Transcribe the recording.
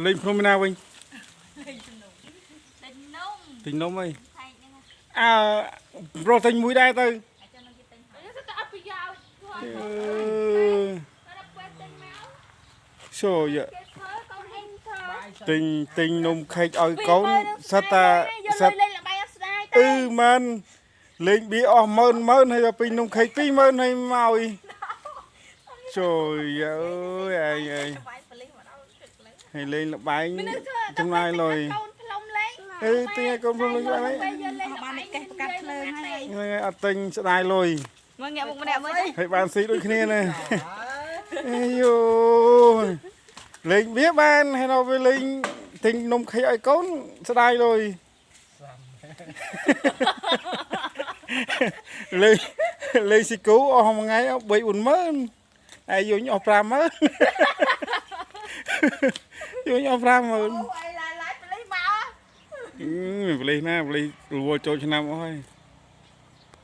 លេងភ្នំឯណាវិញ លេងនំ ទិញនំអី ខែកហ្នឹង អើប្រុសទិញមួយដែរទៅ អាចនឹងគេទិញ នេះទៅអត់ប្រយោជន៍ អឺ ដល់ពេលទិញមក សូយ៉ា គេធ្វើកូនអ៊ីងធ្វើ ទិញទិញនំខេកឲ្យកូនសិតតា យក សិត លុយលេងល្បែងអត់ស្ដាយ អឺមែនលេងបៀអស់ម៉ឺនម៉ឺនហើយដល់ពេញនំខេក20000ហើយមកអីចូលយ៉ាអើយឯងឯង បាយប៉លីសមមកដល់ជិតលើ ហើយលេងលបែង មនុស្សធ្វើ ចំណាយលុយ កូនផ្លុំលេង អឺទិញឲ្យកូនផ្លុំលេងបានហើយ ពេលយកលេង បានកេះប្រកាត់ភ្លើងហើយ ហ្នឹងហើយអត់ទិញស្ដាយលុយ មើលងាកមុខម្នាក់មើល ហើយបានស៊ីដូចគ្នាណាអេយូលេងបៀបានហើយដល់វាលេងទិញនំខេកឲ្យកូនស្ដាយលុយលេងលេងស៊ីគូអស់មួយថ្ងៃអស់3 4ម៉ឺនហើយយញអស់5ម៉ឺនយញអស់5ម៉ឺន អូអីឡាយឡាយប៉លីសមក អឺប៉លីសណាប៉លីសរវល់ចូលឆ្នាំអស់ហើយ